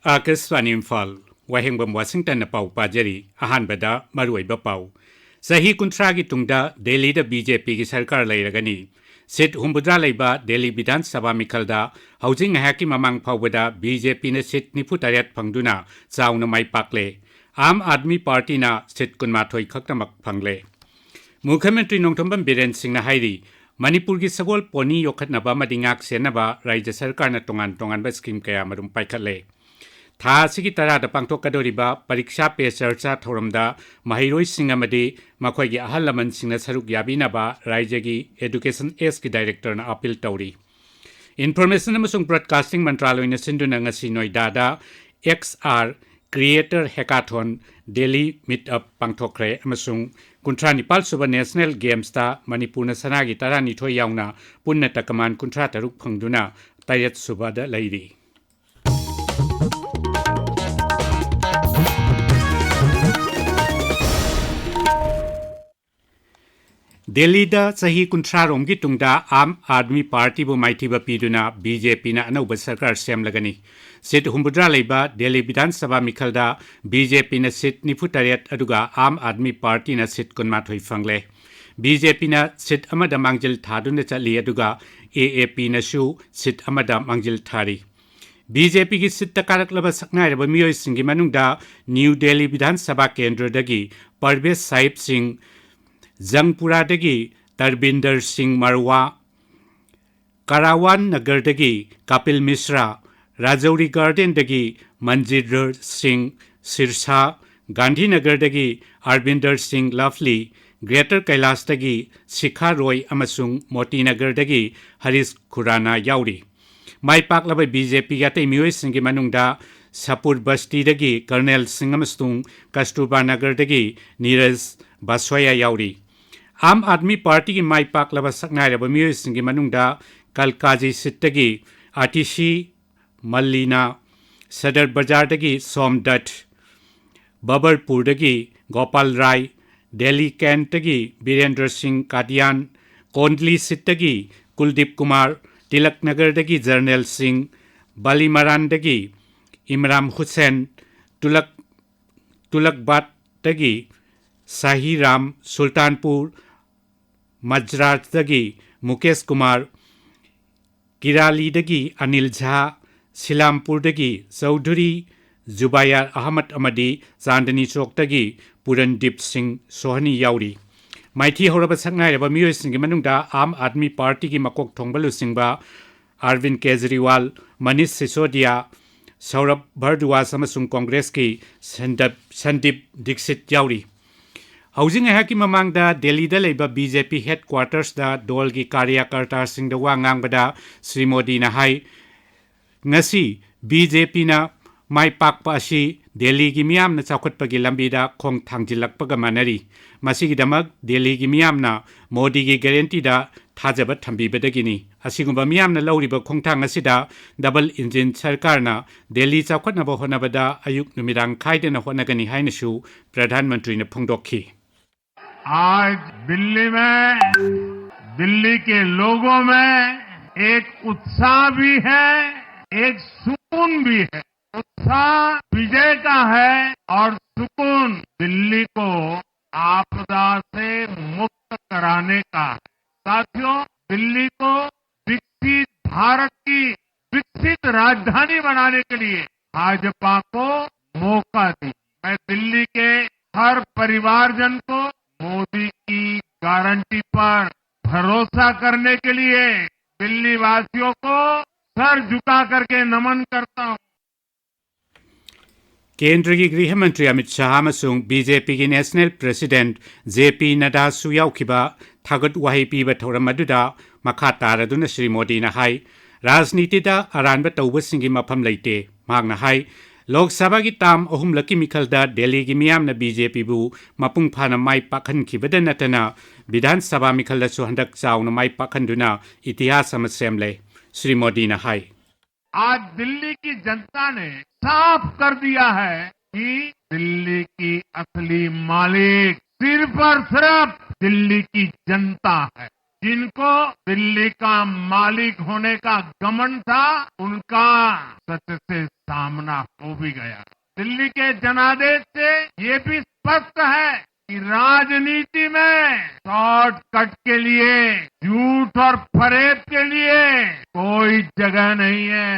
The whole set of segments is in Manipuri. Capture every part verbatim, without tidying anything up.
ꯑꯥꯀꯥꯁꯕꯥꯅꯤ ꯏꯝꯐꯥꯜ, ꯋꯥꯍꯦꯡꯕꯝ ꯋꯥꯁꯤꯡꯇꯟꯅ ꯄꯥꯎ ꯄꯥꯖꯔꯤ꯫ ꯑꯍꯥꯟꯕꯗ ꯃꯔꯨꯑꯣꯏꯕ ꯄꯥꯎ꯫ ꯆꯍꯤ ꯀꯨꯟꯊ꯭ꯔꯥꯒꯤ ꯇꯨꯡꯗ ꯗꯦꯜꯂꯤꯗ ꯕꯤ ꯖꯦ ꯄꯤꯒꯤ ꯁꯔꯀꯥꯔ ꯂꯩꯔꯒꯅꯤ꯫ ꯁꯤꯠ ꯍꯨꯝꯐꯨꯇꯔꯥ ꯂꯩꯕ ꯗꯦꯜꯂꯤ ꯕꯤꯙꯥꯟ ꯁꯚꯥ ꯃꯤꯈꯜꯗ ꯍꯧꯖꯤꯛ ꯉꯥꯏꯍꯥꯛꯀꯤ ꯃꯃꯥꯡ ꯐꯥꯎꯕꯗ ꯕꯤ ꯖꯦ ꯄꯤꯅ ꯁꯤꯠ ꯅꯤꯐꯨꯇꯔꯦꯠ ꯐꯪꯗꯨꯅ ꯆꯥꯎꯅ ꯃꯥꯏ ꯄꯥꯛꯂꯦ꯫ ꯑꯥꯝ ꯑꯥꯗꯃꯤ ꯄꯥꯔꯇꯤꯅ ꯁꯤꯠ ꯀꯨꯟꯃꯥꯊꯣꯏ ꯈꯛꯇꯃꯛ ꯐꯪꯂꯦ꯫ ꯃꯨꯈ꯭ꯌ ꯃꯟꯇ꯭ꯔꯤ ꯅꯣꯡꯊꯣꯝꯕꯝ ꯕꯤꯔꯦꯟ ꯁꯤꯡꯅ ꯍꯥꯏꯔꯤ, ꯃꯅꯤꯄꯨꯔꯒꯤ ꯁꯒꯣꯜ ꯄꯣꯅꯤ ꯌꯣꯛꯈꯠꯅꯕ ꯑꯃꯗꯤ ꯉꯥꯛ ꯁꯦꯟꯅꯕ ꯔꯥꯖ꯭ꯌ ꯁꯔꯀꯥꯔꯅ ꯇꯣꯉꯥꯟ ꯇꯣꯉꯥꯟꯕ ꯁ꯭ꯀꯤꯝ ꯀꯌꯥꯃꯔꯨꯝ ꯄꯥꯏꯈꯠꯂꯦ꯫ ꯊꯥ ꯑꯁꯤꯒꯤ ꯇꯔꯥꯗ ꯄꯥꯡꯊꯣꯛꯀꯗꯧꯔꯤꯕ ꯄꯔꯤꯛꯁꯥ ꯄꯦ ꯆꯔꯆꯥ ꯊꯧꯔꯝꯗ ꯃꯍꯩꯔꯣꯏꯁꯤꯡ ꯑꯃꯗꯤ ꯃꯈꯣꯏꯒꯤ ꯑꯍꯜ ꯂꯃꯟꯁꯤꯡꯅ ꯁꯔꯨꯛ ꯌꯥꯕꯤꯅꯕ ꯔꯥꯖ꯭ꯌꯒꯤ ꯑꯦꯗꯨꯀꯦꯁꯟ ꯑꯦꯖꯀꯤ ꯗꯥꯏꯔꯦꯛꯇꯔꯅ ꯑꯥꯄꯤꯜ ꯇꯧꯔꯤ꯫ ꯏꯟꯐꯣꯔꯃꯦꯁꯟ ꯑꯃꯁꯨꯡ ꯕ꯭ꯔꯣꯗꯀꯥꯁꯇꯤꯡ ꯃꯟꯇ꯭ꯔꯥꯂꯣꯏꯅ ꯁꯤꯟꯗꯨꯅ ꯉꯁꯤ ꯅꯣꯏꯗꯥꯗ ꯑꯦꯛꯁ ꯑꯥꯔ ꯀ꯭ꯔꯤꯌꯦꯇꯔ ꯍꯦꯀꯥꯊꯣꯟ ꯗꯦꯜꯂꯤ ꯃꯤꯠ ꯑꯞ ꯄꯥꯡꯊꯣꯛꯈ꯭ꯔꯦ ꯑꯃꯁꯨꯡ ꯀꯨꯟꯊ꯭ꯔꯥ ꯅꯤꯄꯥꯜ ꯁꯨꯕ ꯅꯦꯁꯅꯦꯜ ꯒꯦꯝꯁꯇ ꯃꯅꯤꯄꯨꯔꯅ ꯁꯅꯥꯒꯤ ꯇꯔꯥꯅꯤꯊꯣꯏ ꯌꯥꯎꯅ ꯄꯨꯟꯅ ꯇꯀꯃꯥꯟ ꯀꯨꯟꯊ꯭ꯔꯥ ꯇꯔꯨꯛ ꯐꯪꯗꯨꯅ ꯇꯔꯦꯠ ꯁꯨꯕꯗ ꯂꯩꯔꯤ꯫ ꯗꯦꯜꯂꯤꯗ ꯆꯍꯤ ꯀꯨꯟꯊ꯭ꯔꯥ ꯔꯣꯝꯒꯤ ꯇꯨꯡꯗ ꯑꯥꯝ ꯑꯥꯗꯃꯤ ꯄꯥꯔꯇꯤꯕꯨ ꯃꯥꯏꯊꯤꯕ ꯄꯤꯗꯨꯅ ꯕꯤ ꯖꯦ ꯄꯤꯅ ꯑꯅꯧꯕ ꯁꯔꯀꯥꯔ ꯁꯦꯝꯂꯒꯅꯤ꯫ ꯁꯤꯠ ꯍꯨꯝꯐꯨꯇꯔꯥ ꯂꯩꯕ ꯗꯦꯜꯂꯤ ꯕꯤꯙꯥꯟ ꯁꯚꯥ ꯃꯤꯈꯜꯗ ꯕꯤ ꯖꯦ ꯄꯤꯅ ꯁꯤꯠ ꯅꯤꯐꯨꯇꯔꯦꯠ, ꯑꯗꯨꯒ ꯑꯥꯝ ꯑꯥꯗꯃꯤ ꯄꯥꯔꯇꯤꯅ ꯁꯤꯠ ꯀꯨꯟꯃꯥꯊꯣꯏ ꯐꯪꯂꯦ꯫ ꯕꯤ ꯖꯦ ꯄꯤꯅ ꯁꯤꯠ ꯑꯃꯗ ꯃꯥꯡꯖꯤꯜ ꯊꯥꯗꯨꯅ ꯆꯠꯂꯤ, ꯑꯗꯨꯒ ꯑꯦ ꯑꯦ ꯄꯤꯅꯁꯨ ꯁꯤꯠ ꯑꯃꯗ ꯃꯥꯡꯖꯤꯜ ꯊꯥꯔꯤ꯫ ꯕꯤ ꯖꯦ ꯄꯤꯒꯤ ꯁꯤꯠꯇ ꯀꯥꯔꯛꯂꯕ ꯁꯛꯅꯥꯏꯔꯕ ꯃꯤꯑꯣꯏꯁꯤꯡꯒꯤ ꯃꯅꯨꯡꯗ ꯅ꯭ꯌꯨ ꯗꯦꯜꯂꯤ ꯕꯤꯙꯥꯟ ꯁꯚꯥ ꯀꯦꯟꯗ꯭ꯔꯗꯒꯤ ꯄꯔꯚꯦꯖ ꯁꯥꯍꯤꯕ ꯁꯤꯡ, ꯖꯪꯄꯨꯔꯥꯗꯒꯤ ꯇꯔꯕꯤꯟꯗꯔ ꯁꯤꯡ ꯃꯔꯋꯥ, ꯀꯥꯔꯥꯋꯥꯟ ꯅꯒꯔꯗꯒꯤ ꯀꯥꯄꯤꯜ ꯃꯤꯁ꯭ꯔꯥ, ꯔꯥꯖꯧꯔꯤ ꯒꯥꯔꯗꯦꯟꯗꯒꯤ ꯃꯟꯖꯤꯟꯗꯔ ꯁꯤꯡ ꯁꯤꯔꯁꯥ, ꯒꯥꯟꯙꯤꯅꯒꯔꯗꯒꯤ ꯑꯔꯕꯤꯟꯗꯔ ꯁꯤꯡ ꯂꯚꯂꯤ, ꯒ꯭ꯔꯦꯇꯔ ꯀꯩꯂꯥꯁꯇꯒꯤ ꯁꯤꯈꯥ ꯔꯣꯏ ꯑꯃꯁꯨꯡ ꯃꯣꯇꯤꯅꯒꯔꯗꯒꯤ ꯍꯔꯤꯁ ꯈꯨꯔꯥꯅꯥ ꯌꯥꯎꯔꯤ꯫ ꯃꯥꯏ ꯄꯥꯛꯂꯕ ꯕꯤ ꯖꯦ ꯄꯤꯒꯤ ꯑꯇꯩ ꯃꯤꯑꯣꯏꯁꯤꯡꯒꯤ ꯃꯅꯨꯡꯗ ꯁꯄꯨꯔ ꯕꯁꯇꯤꯗꯒꯤ ꯀꯔꯅꯦꯜ ꯁꯤꯡ ꯑꯃꯁꯨꯡ ꯀꯁꯇꯨꯔꯕꯥ ꯅꯒꯔꯗꯒꯤ ꯅꯤꯔꯖ ꯕꯥꯁꯣꯌꯥ ꯌꯥꯎꯔꯤ꯫ ꯑꯥꯝ ꯑꯥꯗꯃꯤ ꯄꯥꯔꯇꯤꯒꯤ ꯃꯥꯏ ꯄꯥꯛꯂꯕ ꯁꯛꯅꯥꯏꯔꯕ ꯃꯤꯑꯣꯏꯁꯤꯡꯒꯤ ꯃꯅꯨꯡꯗ ꯀꯜꯀꯥꯖꯤ ꯁꯤꯠꯇꯒꯤ ꯑꯥꯇꯤꯁꯤ ꯃꯜꯂꯤꯅꯥ, ꯁꯗꯔ ꯕꯖꯥꯔꯗꯒꯤ ꯁꯣꯝ ꯗꯠ, ꯕꯕꯔꯄꯨꯔꯗꯒꯤ ꯒꯣꯄꯥꯜ ꯔꯥꯏ, ꯗꯦꯜꯂꯤ ꯀꯦꯟꯠꯇꯒꯤ ꯕꯤꯔꯦꯟꯗ꯭ꯔ ꯁꯤꯡ ꯀꯥꯗꯤꯌꯥꯟ, ꯀꯣꯟꯗꯂꯤ ꯁꯤꯠꯇꯒꯤ ꯀꯨꯜꯗꯤꯞ ꯀꯨꯃꯥꯔ, ꯇꯤꯂꯛ ꯅꯒꯔꯗꯒꯤ ꯖꯔꯅꯦꯜ ꯁꯤꯡ, ꯕꯥꯂꯤꯃꯔꯥꯟꯗꯒꯤ ꯏꯝꯔꯥꯝ ꯍꯨꯁꯦꯟ, ꯇꯨꯂꯛ ꯇꯨꯂꯛꯕꯥꯠꯇꯒꯤ ꯁꯥꯍꯤ ꯔꯥꯝ, ꯁꯨꯜꯇꯥꯟꯄꯨꯔ ꯃꯖ꯭ꯔꯥꯖꯗꯒꯤ ꯃꯨꯀꯦꯁ ꯀꯨꯃꯥꯔ, ꯀꯤꯔꯥꯂꯤꯗꯒꯤ ꯑꯅꯤꯜ ꯖꯥ, ꯁꯤꯂꯥꯝꯄꯨꯔꯗꯒꯤ ꯆꯧꯙꯨꯔꯤ ꯖꯨꯕꯥꯌꯥꯔ ꯑꯍꯃꯗ ꯑꯃꯗꯤ ꯆꯥꯟꯗꯅꯤ ꯆꯣꯛꯇꯒꯤ ꯄꯨꯔꯟꯗꯤꯞ ꯁꯤꯡ ꯁꯣꯍꯅꯤ ꯌꯥꯎꯔꯤ꯫ ꯃꯥꯏꯊꯤ ꯍꯧꯔꯕ ꯁꯛꯅꯥꯏꯔꯕ ꯃꯤꯑꯣꯏꯁꯤꯡꯒꯤ ꯃꯅꯨꯡꯗ ꯑꯥꯝ ꯑꯥꯗꯃꯤ ꯄꯥꯔꯇꯤꯒꯤ ꯃꯀꯣꯛ ꯊꯣꯡꯕ ꯂꯨꯆꯤꯡꯕ ꯑꯔꯕꯤꯟ ꯀꯦꯖꯔꯤꯋꯥꯜ, ꯃꯅꯤꯁ ꯁꯤꯁꯣꯗꯤꯌꯥ, ꯁꯧꯔꯚ ꯚꯥꯔꯗ꯭ꯋꯥꯖ ꯑꯃꯁꯨꯡ ꯀꯣꯡꯒ꯭ꯔꯦꯁꯀꯤ ꯁꯟꯗꯞ-, ꯁꯟꯗꯤꯞ ꯗꯤꯛꯁꯤꯠ ꯌꯥꯎꯔꯤ꯫ ꯍꯧꯖꯤꯛ ꯉꯥꯏꯍꯥꯛꯀꯤ ꯃꯃꯥꯡꯗ ꯗꯦꯜꯂꯤꯗ ꯂꯩꯕ ꯕꯤ ꯖꯦ ꯄꯤ ꯍꯦꯗꯀ꯭ꯋꯥꯇꯔꯁꯇ ꯗꯣꯜꯒꯤ ꯀꯥꯔꯌꯀꯔꯇꯥꯁꯤꯡꯗ ꯋꯥ ꯉꯥꯡꯕꯗ ꯁ꯭ꯔꯤ ꯃꯣꯗꯤꯅ ꯍꯥꯏ, ꯉꯁꯤ ꯕꯤ ꯖꯦ ꯄꯤꯅ ꯃꯥꯏ ꯄꯥꯛꯄ ꯑꯁꯤ ꯗꯦꯜꯂꯤꯒꯤ ꯃꯤꯌꯥꯝꯅ ꯆꯥꯎꯈꯠꯄꯒꯤ ꯂꯝꯕꯤꯗ ꯈꯣꯡ ꯊꯥꯡꯖꯤꯜꯂꯛꯄꯒ ꯃꯥꯟꯅꯔꯤ꯫ ꯃꯁꯤꯒꯤꯗꯃꯛ ꯗꯦꯜꯂꯤꯒꯤ ꯃꯤꯌꯥꯝꯅ ꯃꯣꯗꯤꯒꯤ ꯒꯦꯔꯦꯟꯇꯤꯗ ꯊꯥꯖꯕ ꯊꯝꯕꯤꯕꯗꯒꯤꯅꯤ꯫ ꯑꯁꯤꯒꯨꯝꯕ ꯃꯤꯌꯥꯝꯅ ꯂꯧꯔꯤꯕ ꯈꯣꯡꯊꯥꯡ ꯑꯁꯤꯗ ꯗꯕꯜ ꯏꯟꯖꯤꯟ ꯁꯔꯀꯥꯔꯅ ꯗꯦꯜꯂꯤ ꯆꯥꯎꯈꯠꯅꯕ ꯍꯣꯠꯅꯕꯗ ꯑꯌꯨꯛ ꯅꯨꯃꯤꯗꯥꯡ ꯈꯥꯏꯗꯅ ꯍꯣꯠꯅꯒꯅꯤ ꯍꯥꯏꯅꯁꯨ ꯄ꯭ꯔꯙꯥꯟ ꯃꯟꯇ꯭ꯔꯤꯅ ꯐꯣꯡꯗꯣꯛꯈꯤ꯫ आज दिल्ली में, दिल्ली के लोगों में एक उत्साह भी है, एक सुकून भी है। उत्साह विजय का है और सुकून दिल्ली को आपदा से मुक्त कराने का है। साथियों, दिल्ली को विकसित भारत की विकसित राजधानी बनाने के लिए भाजपा को मौका दीजिए। मैं दिल्ली के हर परिवारजन को मोदी की गारंटी पर भरोसा करने के लिए दिल्ली वासियों को सर झुका करके नमन करता हूँ। ꯀꯦꯟꯗ꯭ꯔꯒꯤ ꯒ꯭ꯔꯤꯍ ꯃꯟꯇ꯭ꯔꯤ ꯑꯃꯤꯠ ꯁꯥꯍ ꯑꯃꯁꯨꯡ ꯕꯤ ꯖꯦ ꯄꯤꯒꯤ ꯅꯦꯁꯅꯦꯜ ꯄ꯭ꯔꯦꯁꯤꯗꯦꯟꯠ ꯖꯦ ꯄꯤ ꯅꯗꯥꯁꯨ ꯌꯥꯎꯈꯤꯕ ꯊꯥꯒꯠ ꯋꯥꯍꯩ ꯄꯤꯕ ꯊꯧꯔꯝ ꯑꯗꯨꯗ ꯃꯈꯥ ꯇꯥꯔꯗꯨꯅ ꯁ꯭ꯔꯤ ꯃꯣꯗꯤꯅ ꯍꯥꯏ, ꯔꯥꯖꯅꯤꯇꯤꯗ ꯑꯔꯥꯟꯕ ꯇꯧꯕꯁꯤꯡꯒꯤ ꯃꯐꯝ ꯂꯩꯇꯦ꯫ ꯃꯍꯥꯛꯅ ꯍꯥꯏ, ꯂꯣꯛ ꯁꯚꯥꯒꯤ ꯇꯥꯝ ꯑꯍꯨꯝꯂꯛꯀꯤ ꯃꯤꯈꯜꯗ ꯗꯦꯜꯂꯤꯒꯤ ꯃꯤꯌꯥꯝꯅ ꯕꯤ ꯖꯦ ꯄꯤꯕꯨ ꯃꯄꯨꯡ ꯐꯥꯅ ꯃꯥꯏ ꯄꯥꯛꯍꯟꯈꯤꯕꯗ ꯅꯠꯇꯅ ꯕꯤꯙꯥꯟ ꯁꯚꯥ ꯃꯤꯈꯜꯗꯁꯨ ꯍꯟꯗꯛ ꯆꯥꯎꯅ ꯃꯥꯏ ꯄꯥꯛꯍꯟꯗꯨꯅ ꯏꯇꯤꯍꯥꯁ ꯑꯃ ꯁꯦꯝꯂꯦ꯫ ꯁ꯭ꯔꯤ ꯃꯣꯗꯤꯅ ꯍꯥꯏ, आज दिल्ली की जनता ने साफ कर दिया है कि दिल्ली की असली मालिक सिर्फ और सिर्फ दिल्ली की जनता है। जिनको दिल्ली का मालिक होने का घमंड था, उनका सच से सामना हो भी गया। दिल्ली के जनादेश से ये भी स्पष्ट है कि राजनीति में शॉर्टकट के लिए, झूठ और फरेब के लिए कोई जगह नहीं है।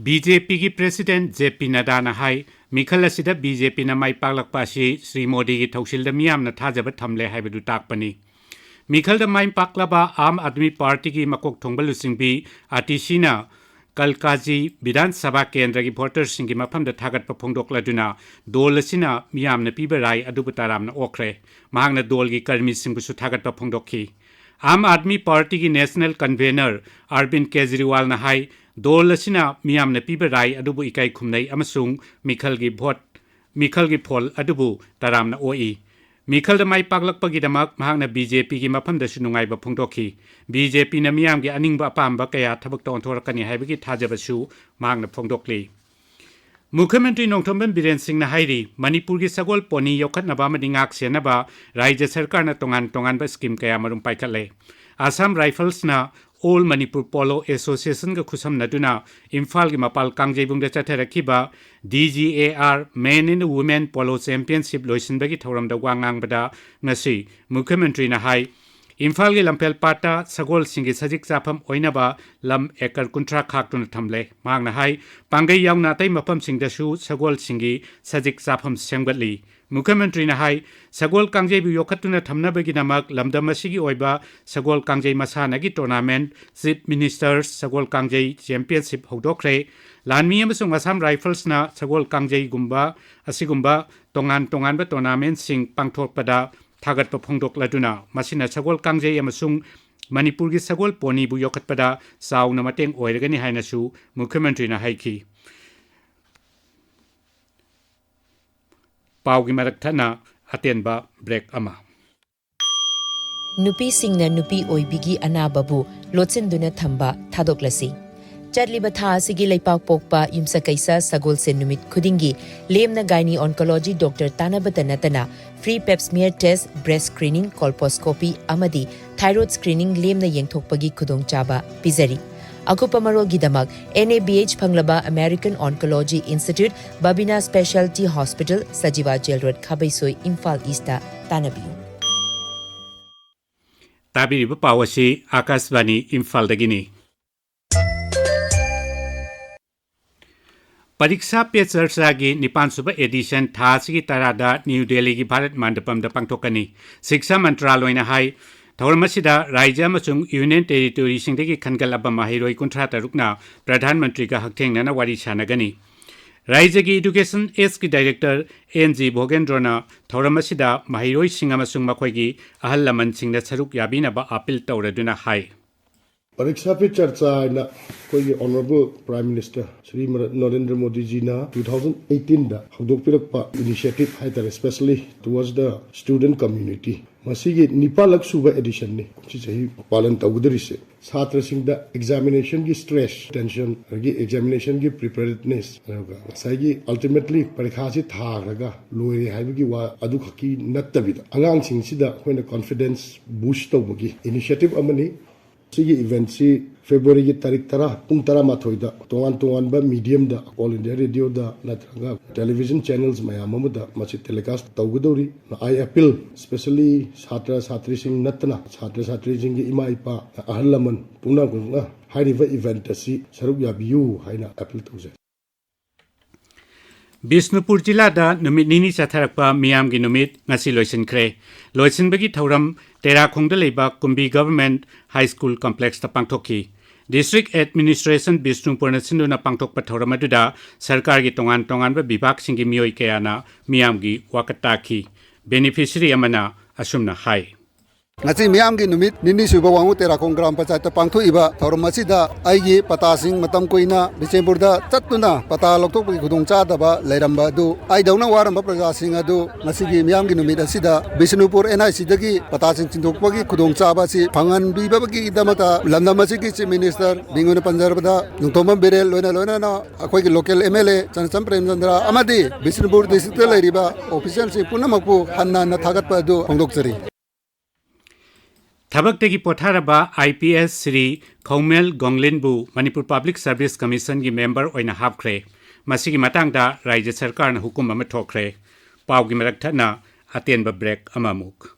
ꯕꯤ ꯖꯦ ꯄꯤꯒꯤ ꯄ꯭ꯔꯦꯁꯤꯗꯦꯟꯠ ꯖꯦ ꯄꯤ ꯅꯗꯥꯅ ꯍꯥꯏ, ꯃꯤꯈꯜ ꯑꯁꯤꯗ ꯕꯤ ꯖꯦ ꯄꯤꯅ ꯃꯥꯏ ꯄꯥꯛꯂꯛꯄ ꯑꯁꯤ ꯁ꯭ꯔꯤ ꯃꯣꯗꯤꯒꯤ ꯊꯧꯁꯤꯜꯗ ꯃꯤꯌꯥꯝꯅ ꯊꯥꯖꯕ ꯊꯝꯂꯦ ꯍꯥꯏꯕꯗꯨ ꯇꯥꯛꯄꯅꯤ꯫ ꯃꯤꯈꯜꯗ ꯃꯥꯏ ꯄꯥꯛꯂꯕ ꯑꯥꯝ ꯑꯥꯗꯃꯤ ꯄꯥꯔꯇꯤꯒꯤ ꯃꯀꯣꯛ ꯊꯣꯡꯕ ꯂꯨꯆꯤꯡꯕꯤ ꯑꯥꯇꯤꯁꯤꯅ ꯀꯜꯀꯥꯖꯤ ꯕꯤꯙꯥꯟ ꯁꯚꯥ ꯀꯦꯟꯗ꯭ꯔꯒꯤ ꯚꯣꯇꯔꯁꯤꯡꯒꯤ ꯃꯐꯝꯗ ꯊꯥꯒꯠꯄ ꯐꯣꯡꯗꯣꯛꯂꯗꯨꯅ ꯗꯣꯜ ꯑꯁꯤꯅ ꯃꯤꯌꯥꯝꯅ ꯄꯤꯕ ꯔꯥꯏ ꯑꯗꯨꯕꯨ ꯇꯔꯥꯝꯅ ꯑꯣꯛꯈ꯭ꯔꯦ꯫ ꯃꯍꯥꯛꯅ ꯗꯣꯜꯒꯤ ꯀꯔꯃꯤꯁꯤꯡꯕꯨꯁꯨ ꯊꯥꯒꯠꯄ ꯐꯣꯡꯗꯣꯛꯈꯤ꯫ ꯑꯥꯝ ꯑꯥꯗꯃꯤ ꯄꯥꯔꯇꯤꯒꯤ ꯅꯦꯁꯅꯦꯜ ꯀꯟꯚꯦꯅꯔ ꯑꯔꯕꯤꯟ ꯀꯦꯖꯔꯤꯋꯥꯜꯅ ꯍꯥꯏ, ꯗꯣꯜ ꯑꯁꯤꯅ ꯃꯤꯌꯥꯝꯅ ꯄꯤꯕ ꯔꯥꯏ ꯑꯗꯨꯕꯨ ꯏꯀꯥꯏ ꯈꯨꯝꯅꯩ ꯑꯃꯁꯨꯡ ꯃꯤꯈꯜꯒꯤ ꯚꯣꯠ, ꯃꯤꯈꯜꯒꯤ ꯐꯣꯜ ꯑꯗꯨꯕꯨ ꯇꯔꯥꯝꯅ ꯑꯣꯛꯏ꯫ ꯃꯤꯈꯜꯗ ꯃꯥꯏ ꯄꯥꯛꯂꯛꯄꯒꯤꯗꯃꯛ ꯃꯍꯥꯛꯅ ꯕꯤ ꯖꯦ ꯄꯤꯒꯤ ꯃꯐꯝꯗꯁꯨ ꯅꯨꯡꯉꯥꯏꯕ ꯐꯣꯡꯗꯣꯛꯈꯤ꯫ ꯕꯤ ꯖꯦ ꯄꯤꯅ ꯃꯤꯌꯥꯝꯒꯤ ꯑꯅꯤꯡꯕ ꯑꯄꯥꯝꯕ ꯀꯌꯥ ꯊꯕꯛꯇ ꯑꯣꯟꯊꯣꯔꯛꯀꯅꯤ ꯍꯥꯏꯕꯒꯤ ꯊꯥꯖꯕꯁꯨ ꯃꯍꯥꯛꯅ ꯐꯣꯡꯗꯣꯛꯂꯤ꯫ ꯃꯨꯈ꯭ꯌ ꯃꯟꯇ꯭ꯔꯤ ꯅꯣꯡꯊꯣꯝꯕꯝ ꯕꯤꯔꯦꯟ ꯁꯤꯡꯅ ꯍꯥꯏꯔꯤ, ꯃꯅꯤꯄꯨꯔꯒꯤ ꯁꯒꯣꯜ ꯄꯣꯅꯤ ꯌꯣꯛꯈꯠꯅꯕ ꯑꯃꯗꯤ ꯉꯥꯛ ꯁꯦꯟꯅꯕ ꯔꯥꯖ꯭ꯌ ꯁꯔꯀꯥꯔꯅ ꯇꯣꯉꯥꯟ ꯇꯣꯉꯥꯟꯕ ꯁ꯭ꯀꯤꯝ ꯀꯌꯥ ꯃꯔꯨꯝ ꯄꯥꯏꯈꯠꯂꯦ꯫ ꯑꯁꯥꯝ ꯔꯥꯏꯐꯜꯁꯅ ꯑꯣꯜ ꯃꯅꯤꯄꯨꯔ ꯄꯣꯂꯣ ꯑꯦꯁꯣꯁꯤꯌꯦꯁꯟꯒ ꯈꯨꯠꯁꯝꯅꯗꯨꯅ ꯏꯝꯐꯥꯜꯒꯤ ꯃꯄꯥꯜ ꯀꯥꯡꯖꯩꯕꯨꯡꯗ ꯆꯠꯊꯔꯛꯈꯤꯕ D G A R Men and Women Polo Championship ꯂꯣꯏꯁꯤꯟꯕꯒꯤ ꯊꯧꯔꯝꯗ ꯋꯥ ꯉꯥꯡꯕꯗ ꯉꯁꯤ ꯃꯨꯈ꯭ꯌ ꯃꯟꯇ꯭ꯔꯤꯅ ꯍꯥꯏ, ꯏꯝꯐꯥꯜꯒꯤ ꯂꯝꯐꯦꯜ ꯄꯥꯠꯇ ꯁꯒꯣꯜꯁꯤꯡꯒꯤ ꯁꯖꯤꯛ ꯆꯥꯐꯝ ꯑꯣꯏꯅꯕ ꯂꯝ ꯑꯦꯀꯔ ꯀꯨꯟꯊ꯭ꯔꯥ ꯈꯥꯛꯇꯨꯅ ꯊꯝꯂꯦ꯫ ꯃꯍꯥꯛꯅ ꯍꯥꯏ, ꯄꯥꯡꯒꯩ ꯌꯥꯎꯅ ꯑꯇꯩ ꯃꯐꯝꯁꯤꯡꯗꯁꯨ ꯁꯒꯣꯜꯁꯤꯡꯒꯤ ꯁꯖꯤꯛ ꯆꯥꯐꯝ ꯁꯦꯝꯒꯠꯂꯤ꯫ ꯃꯨꯈ꯭ꯌ ꯃꯟꯇ꯭ꯔꯤꯅ ꯍꯥꯏ, ꯁꯒꯣꯜ ꯀꯥꯡꯖꯩꯕꯨ ꯌꯣꯛꯈꯠꯇꯨꯅ ꯊꯝꯅꯕꯒꯤꯗꯃꯛ ꯂꯝꯗꯝ ꯑꯁꯤꯒꯤ ꯑꯣꯏꯕ ꯁꯒꯣꯜ ꯀꯥꯡꯖꯩ ꯃꯁꯥꯟꯅꯒꯤ ꯇꯣꯔꯅꯥꯃꯦꯟꯠ, ꯆꯤꯐ ꯃꯤꯅꯤꯁꯇꯔꯁ ꯁꯒꯣꯜ ꯀꯥꯡꯖꯩ ꯆꯦꯝꯄꯤꯌꯟꯁꯤꯞ ꯍꯧꯗꯣꯛꯈ꯭ꯔꯦ꯫ ꯂꯥꯟꯃꯤ ꯑꯃꯁꯨꯡ ꯑꯁꯥꯝ ꯔꯥꯏꯐꯜꯁꯅ ꯁꯒꯣꯜ ꯀꯥꯡꯖꯩꯒꯨꯝꯕ ꯑꯁꯤꯒꯨꯝꯕ ꯇꯣꯉꯥꯟ ꯇꯣꯉꯥꯟꯕ ꯇꯣꯔꯅꯥꯃꯦꯟꯠꯁꯤꯡ ꯄꯥꯡꯊꯣꯛꯄꯗ ꯊꯥꯒꯠꯄ ꯐꯣꯡꯗꯣꯛꯂꯗꯨꯅ ꯃꯁꯤꯅ ꯁꯒꯣꯜ ꯀꯥꯡꯖꯩ ꯑꯃꯁꯨꯡ ꯃꯅꯤꯄꯨꯔꯒꯤ ꯁꯒꯣꯜ ꯄꯣꯅꯤꯕꯨ ꯌꯣꯛꯈꯠꯄꯗ ꯆꯥꯎꯅ ꯃꯇꯦꯡ ꯑꯣꯏꯔꯒꯅꯤ ꯍꯥꯏꯅꯁꯨ ꯃꯨꯈ꯭ꯌ ꯃꯟꯇ꯭ꯔꯤꯅ ꯍꯥꯏꯈꯤ꯫ ꯄꯥꯎꯒꯤ ꯃꯔꯛ ꯊꯠꯅ ꯑꯇꯦꯟꯕ ꯕ꯭ꯔꯦꯛ ꯑꯃ꯫ ꯅꯨꯄꯤꯁꯤꯡꯅ ꯅꯨꯄꯤ ꯑꯣꯏꯕꯤꯒꯤ ꯑꯅꯥꯕꯕꯨ ꯂꯣꯠꯁꯤꯟꯗꯨꯅ ꯊꯝꯕ ꯊꯥꯗꯣꯛꯂꯁꯤ꯫ ꯆꯠꯂꯤꯕ ꯊꯥ ꯑꯁꯤꯒꯤ ꯂꯩꯄꯥꯛꯄꯣꯛꯄ ꯌꯨꯝꯁꯀꯩꯁ ꯁꯒꯣꯜꯁꯦꯟ ꯅꯨꯃꯤꯠ ꯈꯨꯗꯤꯡꯒꯤ ꯂꯦꯝꯅ ꯒꯥꯏꯅꯤ ꯑꯣꯟꯀꯣꯂꯣꯖꯤ ꯗꯣꯛꯇꯔ ꯇꯥꯟꯅꯕꯇ ꯅꯠꯇꯅ free pap smear test, breast screening, colposcopy ꯑꯃꯗꯤ thyroid screening ꯂꯦꯝꯅ ꯌꯦꯡꯊꯣꯛꯄꯒꯤ ꯈꯨꯗꯣꯡꯆꯥꯕ ꯄꯤꯖꯔꯤ꯫ ꯑꯀꯨꯞꯄ ꯃꯔꯣꯜꯒꯤꯗꯃꯛ N A B H ꯐꯪꯂꯕ American Oncology Institute, Babina Specialty Hospital, Sajiwa jail road, Khabeisoi, Imphal east ꯇꯥꯟꯅꯕꯤꯌꯨ꯫ ꯇꯥꯕꯤꯔꯤꯕ ꯄꯥꯎ ꯑꯁꯤ ꯑꯥꯀꯥꯁꯕꯥꯅꯤ ꯏꯝꯐꯥꯜꯗꯒꯤꯅꯤ꯫ ꯄꯔꯤꯛꯁꯥ ꯄꯦ ꯆꯔꯆꯥꯒꯤ ꯅꯤꯄꯥꯟ ꯁꯨꯕ edition ꯊꯥ ꯑꯁꯤꯒꯤ ꯇꯔꯥꯗ ꯅ꯭ꯌꯨ ꯗꯦꯜꯂꯤꯒꯤ ꯚꯥꯔꯠ ꯃꯟꯗꯄꯝꯗ ꯄꯥꯡꯊꯣꯛꯀꯅꯤ꯫ ꯁꯤꯛꯁꯥ ꯃꯟꯇ꯭ꯔꯥꯂꯣꯏꯅ ꯍꯥꯏ, ꯊꯧꯔꯝ ꯑꯁꯤꯗ ꯔꯥꯖ꯭ꯌ ꯑꯃꯁꯨꯡ ꯌꯨꯅꯤꯌꯟ ꯇꯦꯔꯤꯇꯣꯔꯤꯁꯤꯡꯗꯒꯤ ꯈꯟꯒꯠꯂꯕ ꯃꯍꯩꯔꯣꯏ ꯀꯨꯟꯊ꯭ꯔꯥ ꯇꯔꯨꯛꯅ ꯄ꯭ꯔꯙꯥꯟ ꯃꯟꯇ꯭ꯔꯤꯒ ꯍꯛꯊꯦꯡꯅꯅ ꯋꯥꯔꯤ ꯁꯥꯟꯅꯒꯅꯤ꯫ ꯔꯥꯖ꯭ꯌꯒꯤ Education Ageꯀꯤ Director N G ꯚꯣꯒꯦꯟꯗ꯭ꯔꯣꯅ ꯊꯧꯔꯝ ꯑꯁꯤꯗ ꯃꯍꯩꯔꯣꯏꯁꯤꯡ ꯑꯃꯁꯨꯡ ꯃꯈꯣꯏꯒꯤ ꯑꯍꯜ ꯂꯃꯟꯁꯤꯡꯅ ꯁꯔꯨꯛ ꯌꯥꯕꯤꯅꯕ ꯑꯥꯄꯤꯜ ꯇꯧꯔꯗꯨꯅ ꯍꯥꯏ꯫ ꯄꯔꯤꯛꯁꯥ ꯄꯦ ꯆꯔꯆꯥ ꯍꯥꯏꯅ ꯑꯩꯈꯣꯏꯒꯤ Honourable Prime Minister ꯁ꯭ꯔꯤ ꯃꯔ-, ꯅꯔꯦꯟꯗ꯭ꯔ ꯃꯣꯗꯤꯖꯤꯅ two thousand eighteenꯗ ꯍꯧꯗꯣꯛꯄꯤꯔꯛꯄ initiative ꯍꯥꯏꯇꯥꯔꯦ, specially towards the student community꯫ ꯃꯁꯤꯒꯤ ꯅꯤꯄꯥꯜꯂꯛ ꯁꯨꯕ editionꯅꯤ ꯀꯨꯝꯁꯤ ꯆꯍꯤ ꯄꯥꯂꯟ ꯇꯧꯒꯗꯧꯔꯤꯁꯦ꯫ ꯁꯥꯇ꯭ꯔꯁꯤꯡꯗ examinationꯒꯤ stress, tension, ꯑꯗꯒꯤ examinationꯒꯤ preparedness, ꯑꯗꯨꯒ ꯉꯁꯥꯏꯒꯤ ultimately ꯄꯔꯤꯈꯥꯁꯤ ꯊꯥꯈ꯭ꯔꯒ ꯂꯣꯏꯔꯦ ꯍꯥꯏꯕꯒꯤ ꯋꯥ ꯑꯗꯨꯈꯛꯀꯤ ꯅꯠꯇꯕꯤꯗ, ꯑꯉꯥꯡꯁꯤꯡꯁꯤꯗ ꯑꯩꯈꯣꯏꯅ confidence boost ꯇꯧꯕꯒꯤ initiative ꯑꯃꯅꯤ꯫ ꯁꯤꯒꯤ eventꯁꯤ Februaryꯒꯤ ꯇꯥꯔꯤꯛ ꯇꯔꯥ, ꯄꯨꯡ ꯇꯔꯥꯃꯥꯊꯣꯏꯗ ꯇꯣꯉꯥꯟ ꯇꯣꯉꯥꯟꯕ mediumꯗ, All India Radioꯗ ꯅꯠꯇ꯭ꯔꯒ television channels ꯃꯌꯥꯝ ꯑꯃꯗ ꯃꯁꯤ telecast ꯇꯧꯒꯗꯧꯔꯤ꯫ I appeal, specially ꯁꯥꯇ꯭ꯔ ꯁꯥꯇ꯭ꯔꯤꯁꯤꯡ ꯅꯠꯇꯅ ꯁꯥꯇ꯭ꯔ ꯁꯥꯇ꯭ꯔꯤꯁꯤꯡꯒꯤ ꯏꯃꯥ ꯏꯄꯥ, ꯑꯍꯜ ꯂꯃꯟ ꯄꯨꯝꯅꯃꯛꯅ ꯍꯥꯏꯔꯤꯕ event ꯑꯁꯤ ꯁꯔꯨꯛ ꯌꯥꯕꯤꯌꯨ ꯍꯥꯏꯅ appeal ꯇꯧꯖꯔꯤ꯫ ꯕꯤꯁꯅꯨꯄꯨꯔ ꯖꯤꯂꯥꯗ ꯅꯨꯃꯤꯠ ꯅꯤꯅꯤ ꯆꯠꯊꯔꯛꯄ ꯃꯤꯌꯥꯝꯒꯤ ꯅꯨꯃꯤꯠ ꯉꯁꯤ ꯂꯣꯏꯁꯤꯟꯈ꯭ꯔꯦ꯫ ꯂꯣꯏꯁꯤꯟꯕꯒꯤ ꯊꯧꯔꯝ ꯇꯦꯔꯥꯈꯣꯡꯗ ꯂꯩꯕ ꯀꯨꯝꯕꯤ Government High School Complexꯇ ꯄꯥꯡꯊꯣꯛꯈꯤ꯫ District Administration ꯕꯤꯁꯅꯨꯄꯨꯔꯅ ꯁꯤꯟꯗꯨꯅ ꯄꯥꯡꯊꯣꯛꯄ ꯊꯧꯔꯝ ꯑꯗꯨꯗ ꯁꯔꯀꯥꯔꯒꯤ ꯇꯣꯉꯥꯟ ꯇꯣꯉꯥꯟꯕ ꯕꯤꯚꯥꯒꯁꯤꯡꯒꯤ ꯃꯤꯑꯣꯏ ꯀꯌꯥꯅ ꯃꯤꯌꯥꯝꯒꯤ ꯋꯥꯀꯠ ꯇꯥꯈꯤ꯫ Beneficiary ꯑꯃꯅ ꯑꯁꯨꯝꯅ ꯍꯥꯏ꯫ ꯉꯁꯤ ꯃꯤꯌꯥꯝꯒꯤ ꯅꯨꯃꯤꯠ ꯅꯤꯅꯤ ꯁꯨꯕ ꯋꯥꯡꯉꯨ ꯇꯦꯔꯥꯈꯣꯡ ꯒ꯭ꯔꯥꯝ ꯄꯟꯆꯥꯌꯠꯇ ꯄꯥꯡꯊꯣꯛꯏꯕ ꯊꯧꯔꯝ ꯑꯁꯤꯗ ꯑꯩꯒꯤ ꯄꯇꯥꯁꯤꯡ ꯃꯇꯝ ꯀꯨꯏꯅ ꯕꯤꯁꯦꯝꯄꯨꯔꯗ ꯆꯠꯇꯨꯅ ꯄꯇꯥ ꯂꯧꯊꯣꯛꯄꯒꯤ ꯈꯨꯗꯣꯡꯆꯥꯗꯕ ꯂꯩꯔꯝꯕ ꯑꯗꯨ, ꯑꯩꯗꯧꯅ ꯋꯥꯔꯝꯕ ꯄ꯭ꯔꯖꯥꯁꯤꯡ ꯑꯗꯨ ꯉꯁꯤꯒꯤ ꯃꯤꯌꯥꯝꯒꯤ ꯅꯨꯃꯤꯠ ꯑꯁꯤꯗ ꯕꯤꯁꯅꯨꯄꯨꯔ N I Cꯗꯒꯤ ꯄꯇꯥꯁꯤꯡ ꯆꯤꯡꯊꯣꯛꯄꯒꯤ ꯈꯨꯗꯣꯡꯆꯥꯕ ꯑꯁꯤ ꯐꯪꯍꯟꯕꯤꯕꯒꯤꯗꯃꯛꯇ ꯂꯝꯗꯝ ꯑꯁꯤꯒꯤ Chief Minister ꯃꯤꯡ ꯑꯣꯏꯅ ꯄꯟꯖꯔꯕꯗ ꯅꯣꯡꯊꯣꯝꯕꯝ ꯕꯤꯔꯦꯟ, ꯂꯣꯏꯅ ꯂꯣꯏꯅꯅ ꯑꯩꯈꯣꯏꯒꯤ local M L A ꯆꯟꯗ꯭ꯔꯆꯝ Premchandra ꯑꯃꯗꯤ ꯕꯤꯁꯅꯨꯄꯨꯔ districtꯇ ꯂꯩꯔꯤꯕ officialꯁꯤꯡ ꯄꯨꯝꯅꯃꯛꯄꯨ ꯍꯟꯅ ꯍꯟꯅ ꯊꯥꯒꯠꯄ ꯑꯗꯨ ꯐꯣꯡꯗꯣꯛꯆꯔꯤ꯫ ꯊꯕꯛꯇꯒꯤ ꯄꯣꯊꯥꯔꯕ I P S Shri Khoumel ꯒꯣꯡꯂꯤꯟꯕꯨ ꯃꯅꯤꯄꯨꯔ ꯄꯕ꯭ꯂꯤꯛ ꯁꯔꯚꯤꯁ ꯀꯃꯤꯁꯟꯒꯤ ꯃꯦꯝꯕꯔ ꯑꯣꯏꯅ ꯍꯥꯞꯈ꯭ꯔꯦ꯫ ꯃꯁꯤꯒꯤ ꯃꯇꯥꯡꯗ ꯔꯥꯖ꯭ꯌ ꯁꯔꯀꯥꯔꯅ ꯍꯨꯀꯨꯝ ꯑꯃ ꯊꯣꯛꯈ꯭ꯔꯦ꯫ ꯄꯥꯎꯒꯤ ꯃꯔꯛ ꯊꯠꯅ ꯑꯇꯦꯟꯕ ꯕ꯭ꯔꯦꯛ ꯑꯃꯃꯨꯛ꯫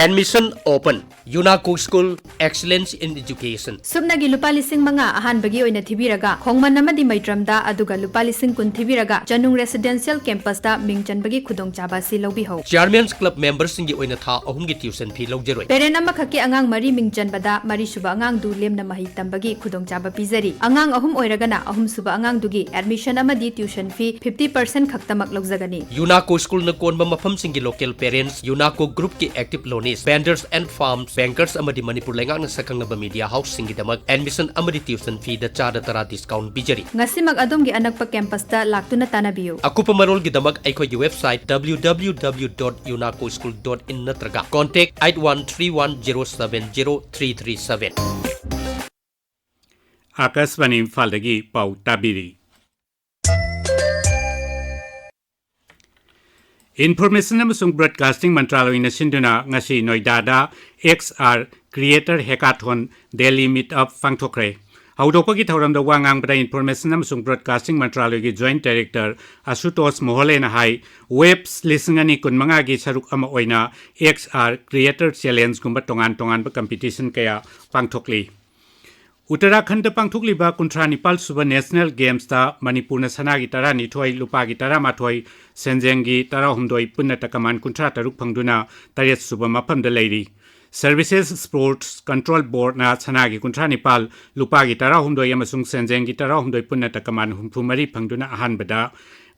Admission open. UNACO School, Excellence in Education. ꯁꯨꯞꯅꯒꯤ ꯂꯨꯄꯥ ꯂꯤꯁꯤꯡ ꯃꯉꯥ ꯑꯍꯥꯟꯕꯒꯤ ꯑꯣꯏꯅ ꯊꯤꯕꯤꯔꯒ, ꯈꯣꯡꯃꯟ ꯑꯃꯗꯤ ꯃꯩꯇ꯭ꯔꯝꯗ, ꯑꯗꯨꯒ ꯂꯨꯄꯥ ꯂꯤꯁꯤꯡ ꯀꯨꯟ ꯊꯤꯕꯤꯔꯒ, ꯆꯅꯨꯡ ꯔꯦꯁꯤꯗꯦꯟꯁꯤꯌꯦꯜ ꯀꯦꯝꯄꯁꯇ ꯃꯤꯡ ꯆꯟꯕꯒꯤ ꯈꯨꯗꯣꯡꯆꯥꯕ ꯑꯁꯤ ꯂꯧꯕꯤꯍꯧ꯫ Chairman's Club memberꯁꯤꯡꯒꯤ ꯑꯣꯏꯅ ꯊꯥ ꯑꯍꯨꯝꯒꯤ tuition fee ꯂꯧꯖꯔꯣꯏ꯫ Parent ꯑꯃꯈꯛꯀꯤ ꯑꯉꯥꯡ ꯃꯔꯤ ꯃꯤꯡ ꯆꯟꯕꯗ, ꯃꯔꯤꯁꯨꯕ ꯑꯉꯥꯡꯗꯨ ꯂꯦꯝꯅ ꯃꯍꯩ ꯇꯝꯕꯒꯤ ꯈꯨꯗꯣꯡꯆꯥꯕ ꯄꯤꯖꯔꯤ꯫ ꯑꯉꯥꯡ ꯑꯍꯨꯝ ꯑꯣꯏꯔꯒꯅ, ꯑꯍꯨꯝꯁꯨꯕ ꯑꯉꯥꯡꯗꯨꯒꯤ admission ꯑꯃꯗꯤ tuition fee fifty percent ꯈꯛꯇꯃꯛ ꯂꯧꯖꯒꯅꯤ꯫ UNACO Schoolꯅ ꯀꯣꯟꯕ ꯃꯐꯝꯁꯤꯡꯒꯤ local parents, UNACO Groupꯀꯤ active loanees, vendors and firms, bankers ꯑꯃꯗꯤ ꯃꯅꯤꯄꯨꯔ ꯂꯩꯉꯥꯛꯅ ꯁꯛꯈꯪꯂꯕ media houseꯁꯤꯡꯒꯤꯗꯃꯛ admission ꯑꯃꯗꯤ tuition feeꯗ ꯆꯥꯗ ꯇꯔꯥ discount ꯄꯤꯖꯔꯤ꯫ ꯉꯁꯤꯃꯛ ꯑꯗꯣꯝꯒꯤ ꯑꯅꯛꯄ campusꯇ ꯂꯥꯛꯇꯨꯅ ꯇꯥꯟꯅꯕꯤꯌꯨ꯫ ꯑꯀꯨꯞꯄ ꯃꯔꯣꯜꯒꯤꯗꯃꯛ ꯑꯩꯈꯣꯏꯒꯤ website W W W dot unaco school dot in ꯅꯠꯇ꯭ꯔꯒ contact eight one three one zero seven zero three three seven꯫ ꯑꯥꯀꯥꯁꯕꯥꯅꯤ ꯏꯝꯐꯥꯜꯗꯒꯤ ꯄꯥꯎ ꯇꯥꯕꯤꯔꯤ꯫ Information ꯑꯃꯁꯨꯡ Broadcasting ꯃꯟꯇ꯭ꯔꯥꯂꯣꯏꯅ ꯁꯤꯟꯗꯨꯅ ꯉꯁꯤ ꯅꯣꯏꯗꯥꯗ X R Creator Hackathon Delhi Meetup ꯄꯥꯡꯊꯣꯛꯈ꯭ꯔꯦ꯫ ꯍꯧꯗꯣꯛꯄꯒꯤ ꯊꯧꯔꯝꯗ ꯋꯥ ꯉꯥꯡꯕꯗ Information ꯑꯃꯁꯨꯡ Broadcasting ꯃꯟꯇ꯭ꯔꯥꯂꯣꯏꯒꯤ Joint Director ꯑꯁꯨꯇꯣꯁ ꯃꯣꯍꯣꯂꯦꯅ ꯍꯥꯏ, ꯋꯦꯕꯁ ꯂꯤꯁꯤꯡ ꯑꯅꯤ ꯀꯨꯟꯃꯉꯥꯒꯤ ꯁꯔꯨꯛ ꯑꯃ ꯑꯣꯏꯅ X R Creator Challengeꯒꯨꯝꯕ ꯇꯣꯉꯥꯟ ꯇꯣꯉꯥꯟꯕ competition ꯀꯌꯥ ꯄꯥꯡꯊꯣꯛꯂꯤ꯫ ꯎꯠꯇꯔꯥꯈꯟꯗ ꯄꯥꯡꯊꯣꯛꯂꯤꯕ ꯀꯨꯟꯊ꯭ꯔꯥ ꯅꯤꯄꯥꯜ ꯁꯨꯕ National Gamesꯇ ꯃꯅꯤꯄꯨꯔꯅ ꯁꯅꯥꯒꯤ ꯇꯔꯥꯅꯤꯊꯣꯏ, ꯂꯨꯄꯥꯒꯤ ꯇꯔꯥꯃꯥꯊꯣꯏ, ꯁꯦꯟꯖꯦꯡꯒꯤ ꯇꯔꯥꯍꯨꯝꯗꯣꯏ, ꯄꯨꯟꯅ ꯇꯀꯃꯥꯟ ꯀꯨꯟꯊ꯭ꯔꯥ ꯇꯔꯨꯛ ꯐꯪꯗꯨꯅ ꯇꯔꯦꯠ ꯁꯨꯕ ꯃꯐꯝꯗ ꯂꯩꯔꯤ꯫ Services Sports Control Boardꯅ ꯁꯅꯥꯒꯤ ꯀꯨꯟꯊ꯭ꯔꯥ ꯅꯤꯄꯥꯜ, ꯂꯨꯄꯥꯒꯤ ꯇꯔꯥꯍꯨꯝꯗꯣꯏ ꯑꯃꯁꯨꯡ ꯁꯦꯟꯖꯦꯡꯒꯤ ꯇꯔꯥꯍꯨꯝꯗꯣꯏ, ꯄꯨꯟꯅ ꯇꯀꯃꯥꯟ ꯍꯨꯝꯐꯨ ꯃꯔꯤ ꯐꯪꯗꯨꯅ ꯑꯍꯥꯟꯕꯗ,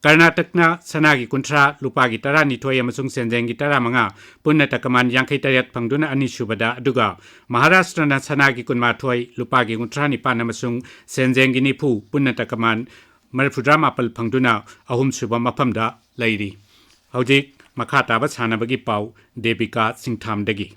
ꯀꯔꯅꯥꯇꯛꯅ ꯁꯅꯥꯒꯤ ꯀꯨꯟꯊ꯭ꯔꯥ, ꯂꯨꯄꯥꯒꯤ ꯇꯔꯥꯅꯤꯊꯣꯏ ꯑꯃꯁꯨꯡ ꯁꯦꯟꯖꯦꯡꯒꯤ ꯇꯔꯥꯃꯉꯥ, ꯄꯨꯟꯅ ꯇꯀꯃꯥꯟ ꯌꯥꯡꯈꯩ ꯇꯔꯦꯠ ꯐꯪꯗꯨꯅ ꯑꯅꯤꯁꯨꯕꯗ, ꯑꯗꯨꯒ ꯃꯍꯥꯔꯥꯁꯇ꯭ꯔꯅ ꯁꯅꯥꯒꯤ ꯀꯨꯟꯃꯥꯊꯣꯏ, ꯂꯨꯄꯥꯒꯤ ꯀꯨꯟꯊ꯭ꯔꯥ ꯅꯤꯄꯥꯟ ꯑꯃꯁꯨꯡ ꯁꯦꯟꯖꯦꯡꯒꯤ ꯅꯤꯐꯨ, ꯄꯨꯟꯅ ꯇꯀꯃꯥꯟ ꯃꯔꯤꯐꯨꯇꯔꯥ ꯃꯥꯄꯜ ꯐꯪꯗꯨꯅ ꯑꯍꯨꯝꯁꯨꯕ ꯃꯐꯝꯗ ꯂꯩꯔꯤ꯫ ꯍꯧꯖꯤꯛ ꯃꯈꯥ ꯇꯥꯕ ꯁꯥꯟꯅꯕꯒꯤ ꯄꯥꯎ Debika ꯁꯤꯡꯊꯥꯝꯗꯒꯤ꯫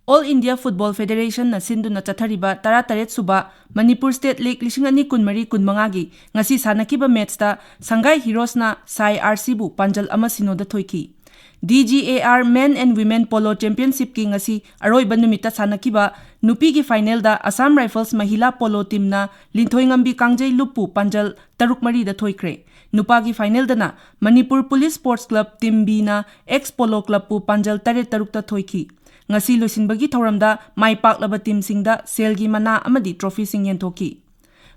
All India Football Federation ꯅ ꯁꯤꯟꯗꯨꯅ ꯆꯠꯊꯔꯤꯕ ꯇꯔꯥꯇꯔꯦꯠ ꯁꯨꯕ ꯃꯅꯤꯄꯨꯔ State League ꯂꯤꯁꯤꯡ ꯑꯅꯤ ꯀꯨꯟꯃꯔꯤ ꯀꯨꯟꯃꯉꯥꯒꯤ ꯉꯁꯤ ꯁꯥꯟꯅꯈꯤꯕ match ꯇ ꯁꯪꯒꯥꯏ Heroes ꯅ ꯁꯥꯏ R C ꯕꯨ ꯄꯥꯟꯖꯜ ꯑꯃ ꯁꯤꯅꯣꯗ ꯊꯣꯏꯈꯤ꯫ D G A R Men and Women Polo Championship ꯀꯤ ꯉꯁꯤ ꯑꯔꯣꯏꯕ ꯅꯨꯃꯤꯠꯇ ꯁꯥꯟꯅꯈꯤꯕ ꯅꯨꯄꯤꯒꯤ final ꯗ Assam Rifles ꯃꯍꯤꯂꯥ polo team ꯅ ꯂꯤꯟꯊꯣꯏꯉꯝꯕꯤ ꯀꯥꯡꯖꯩ ꯂꯨꯞꯄꯨ ꯄꯥꯟꯖꯜ ꯇꯔꯨꯛ ꯃꯔꯤꯗ ꯊꯣꯏꯈ꯭ꯔꯦ꯫ ꯅꯨꯄꯥꯒꯤ final ꯗꯅ Manipur Police Sports Club Team B ꯅ X Polo Club ꯄꯨ ꯄꯥꯟꯖꯜ ꯇꯔꯦꯠ ꯇꯔꯨꯛꯇ ꯊꯣꯏꯈꯤ꯫ ꯉꯁꯤ ꯂꯣꯏꯁꯤꯟꯕꯒꯤ ꯊꯧꯔꯝꯗ ꯃꯥꯏ ꯄꯥꯛꯂꯕ team ꯁꯤꯡꯗ ꯁꯦꯜꯒꯤ ꯃꯅꯥ ꯑꯃꯗꯤ trophy ꯁꯤꯡ ꯌꯦꯟꯊꯣꯛꯈꯤ꯫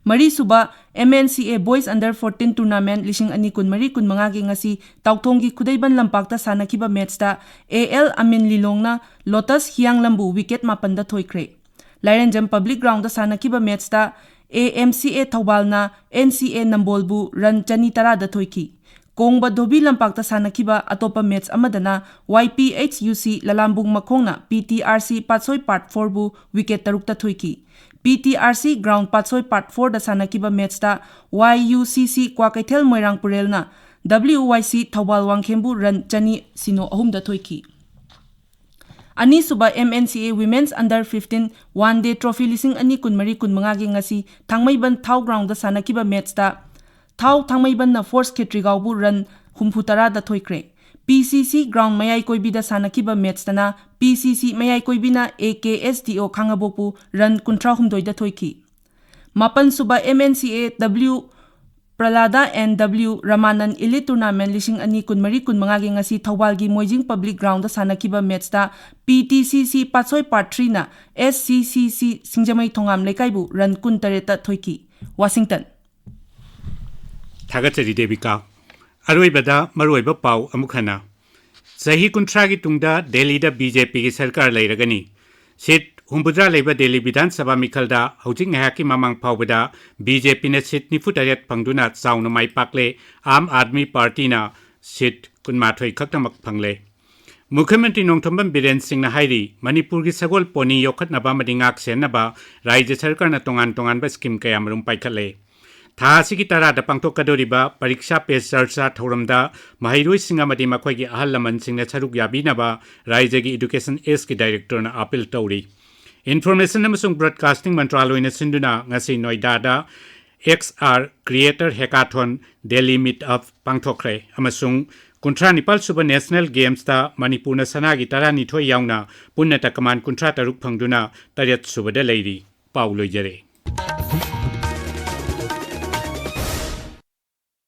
ꯃꯔꯤꯁꯨꯕ M N C A Boys Under fourteen Tournament ꯂꯤꯁꯤꯡ ꯑꯅꯤ ꯀꯨꯟꯃꯔꯤ ꯀꯨꯟꯃꯉꯥꯒꯤ ꯉꯁꯤ ꯇꯥꯎꯊꯣꯡꯒꯤ ꯈꯨꯗꯩꯕꯟ ꯂꯝꯄꯥꯛꯇ ꯁꯥꯟꯅꯈꯤꯕ match ꯇ A L ꯑꯃꯤꯟ ꯂꯤꯂꯣꯡꯅ Lotus ꯍꯤꯌꯥꯡꯂꯝꯕꯨ wicket ꯃꯥꯄꯟꯗ ꯊꯣꯏꯈ꯭ꯔꯦ꯫ ꯂꯥꯏꯔꯦꯟꯖꯝ Public Ground ꯗ ꯁꯥꯟꯅꯈꯤꯕ match ꯇ A M C A ꯊꯧꯕꯥꯜꯅ N C A ꯅꯝꯕꯣꯜꯕꯨ run ꯆꯅꯤ ꯇꯔꯥꯗ ꯊꯣꯏꯈꯤ꯫ ꯀꯣꯡꯕ ꯙꯣꯕꯤ ꯂꯝꯄꯥꯛꯇ ꯁꯥꯟꯅꯈꯤꯕ ꯑꯇꯣꯞꯄ match ꯑꯃꯗꯅ Y P H U C ꯂꯂꯥꯝꯕꯨꯡ ꯃꯈꯣꯡꯅ P T R C ꯄꯥꯠꯁꯣꯏ Part four ꯕꯨ wicket ꯇꯔꯨꯛꯇ ꯊꯣꯏꯈꯤ꯫ P T R C Ground ꯄꯥꯠꯁꯣꯏ Part four ꯗ ꯁꯥꯟꯅꯈꯤꯕ match ꯇ Y U C C Kwakeithel ꯃꯣꯏꯔꯥꯡ ꯄꯨꯔꯦꯜꯅ W Y C Thoubal ꯋꯥꯡꯈꯦꯝꯕꯨ run ꯆꯅꯤ ꯁꯤꯅꯣ ꯑꯍꯨꯝꯗ ꯊꯣꯏꯈꯤ꯫ ꯑꯅꯤꯁꯨꯕ M N C A Women's Under fifteen One Day Trophy ꯂꯤꯁꯤꯡ ꯑꯅꯤ ꯀꯨꯟꯃꯔꯤ ꯀꯨꯟꯃꯉꯥꯒꯤ ꯉꯁꯤ ꯊꯥꯡꯃꯩꯕꯟ ꯊꯥꯎ ground ꯗ ꯁꯥꯟꯅꯈꯤꯕ match ꯇ ꯊꯥꯎ ꯊꯥꯡꯃꯩꯕꯟꯅ Force ꯈꯦꯇ꯭ꯔꯤꯒꯥꯎꯕꯨ run ꯍꯨꯝꯐꯨ ꯇꯔꯥꯗ ꯊꯣꯏꯈ꯭ꯔꯦ꯫ P C C ground ꯃꯌꯥꯏ ꯀꯣꯏꯕꯤꯗ ꯁꯥꯟꯅꯈꯤꯕ match ꯇꯅ P C C ꯃꯌꯥꯏ ꯀꯣꯏꯕꯤꯅ A K S D O ꯈꯥꯡꯉꯕꯣꯛꯄꯨ run ꯀꯨꯟꯊ꯭ꯔꯥ ꯍꯨꯝꯗꯣꯏꯗ ꯊꯣꯏꯈꯤ꯫ ꯃꯥꯄꯟꯁꯨꯕ M N C A W Pralada and W Ramanand Elite Tournament ꯂꯤꯁꯤꯡ ꯑꯅꯤ ꯀꯨꯟꯃꯔꯤ ꯀꯨꯟꯃꯉꯥꯒꯤ ꯉꯁꯤ ꯊꯧꯕꯥꯜꯒꯤ ꯃꯣꯏꯖꯤꯡ Public Ground ꯗ ꯁꯥꯟꯅꯈꯤꯕ match ꯇ P T C C ꯄꯥꯠꯁꯣꯏ Part three ꯅ S C C C ꯁꯤꯡꯖꯃꯩ ꯊꯣꯉꯥꯝ ꯂꯩꯀꯥꯏꯕꯨ run ꯀꯨꯟ ꯇꯔꯦꯠꯇ ꯊꯣꯏꯈꯤ꯫ Washington꯫ ꯊꯥꯒꯠꯆꯔꯤ ꯗꯦꯕꯤꯀꯥ꯫ ꯑꯔꯣꯏꯕꯗ ꯃꯔꯨꯑꯣꯏꯕ ꯄꯥꯎ ꯑꯃꯨꯛ ꯍꯟꯅ꯫ ꯆꯍꯤ ꯀꯨꯟꯊ꯭ꯔꯥꯒꯤ ꯇꯨꯡꯗ ꯗꯦꯜꯂꯤꯗ B J P ꯒꯤ ꯁꯔꯀꯥꯔ ꯂꯩꯔꯒꯅꯤ꯫ Seat ꯍꯨꯝꯐꯨꯇꯔꯥ ꯂꯩꯕ ꯗꯦꯜꯂꯤ ꯕꯤꯙꯥꯟ ꯁꯚꯥ ꯃꯤꯈꯜꯗ ꯍꯧꯖꯤꯛ ꯉꯥꯏꯍꯥꯛꯀꯤ ꯃꯃꯥꯡ ꯐꯥꯎꯕꯗ B J P ꯅ seat ꯅꯤꯐꯨꯇꯔꯦꯠ ꯐꯪꯗꯨꯅ ꯆꯥꯎꯅ ꯃꯥꯏ ꯄꯥꯛꯂꯦ꯫ ꯑꯥꯝ ꯑꯥꯗꯃꯤ ꯄꯥꯔꯇꯤꯅ seat ꯀꯨꯟꯃꯥꯊꯣꯏ ꯈꯛꯇꯃꯛ ꯐꯪꯂꯦ꯫ ꯃꯨꯈ꯭ꯌ ꯃꯟꯇ꯭ꯔꯤ ꯅꯣꯡꯊꯣꯝꯕꯝ ꯕꯤꯔꯦꯟ ꯁꯤꯡꯅ ꯍꯥꯏꯔꯤ, ꯃꯅꯤꯄꯨꯔꯒꯤ ꯁꯒꯣꯜ ꯄꯣꯅꯤ ꯌꯣꯛꯈꯠꯅꯕ ꯑꯃꯗꯤ ꯉꯥꯛ ꯁꯦꯟꯅꯕ ꯔꯥꯖ꯭ꯌ ꯁꯔꯀꯥꯔꯅ ꯇꯣꯉꯥꯟ ꯇꯣꯉꯥꯟꯕ scheme ꯀꯌꯥ ꯃꯔꯨꯝ ꯄꯥꯏꯈꯠꯂꯦ꯫ ꯊꯥ ꯑꯁꯤꯒꯤ ꯇꯔꯥꯗ ꯄꯥꯡꯊꯣꯛꯀꯗꯧꯔꯤꯕ ꯄꯔꯤꯛꯁꯥ ꯄꯦ ꯆꯔꯆꯥ ꯊꯧꯔꯝꯗ ꯃꯍꯩꯔꯣꯏꯁꯤꯡ ꯑꯃꯗꯤ ꯃꯈꯣꯏꯒꯤ ꯑꯍꯜ ꯂꯃꯟꯁꯤꯡꯅ ꯁꯔꯨꯛ ꯌꯥꯕꯤꯅꯕ ꯔꯥꯏꯖ꯭ꯌꯒꯤ ꯏꯗꯨꯀꯦꯁꯟ ꯑꯦꯁꯀꯤ ꯗꯥꯏꯔꯦꯛꯇꯔꯅ ꯑꯥꯄꯤꯜ ꯇꯧꯔꯤ꯫ ꯏꯟꯐꯣꯔꯃꯦꯁꯟ ꯑꯃꯁꯨꯡ ꯕ꯭ꯔꯣꯗꯀꯥꯁꯇꯤꯡ ꯃꯟꯇ꯭ꯔꯥꯂꯣꯏꯅ ꯁꯤꯟꯗꯨꯅ ꯉꯁꯤ ꯅꯣꯏꯗꯥꯗ ꯑꯦꯛꯁ ꯑꯥꯔ ꯀ꯭ꯔꯤꯌꯦꯇꯔ ꯍꯦꯀꯥꯊꯣꯟ ꯗꯦꯜꯂꯤ ꯃꯤꯠ ꯑꯞ ꯄꯥꯡꯊꯣꯛꯈ꯭ꯔꯦ ꯑꯃꯁꯨꯡ ꯀꯨꯟꯊ꯭ꯔꯥ ꯅꯤꯄꯥꯜ ꯁꯨꯕ ꯅꯦꯁꯅꯦꯜ ꯒꯦꯝꯁꯇ ꯃꯅꯤꯄꯨꯔꯅ ꯁꯅꯥꯒꯤ ꯇꯔꯥꯅꯤꯊꯣꯏ ꯌꯥꯎꯅ ꯄꯨꯟꯅ ꯇꯀꯃꯥꯟ ꯀꯨꯟꯊ꯭ꯔꯥ ꯇꯔꯨꯛ ꯐꯪꯗꯨꯅ ꯇꯔꯦꯠ ꯁꯨꯕꯗ ꯂꯩꯔꯤ꯫ ꯄꯥꯎ ꯂꯣꯏꯖꯔꯦ꯫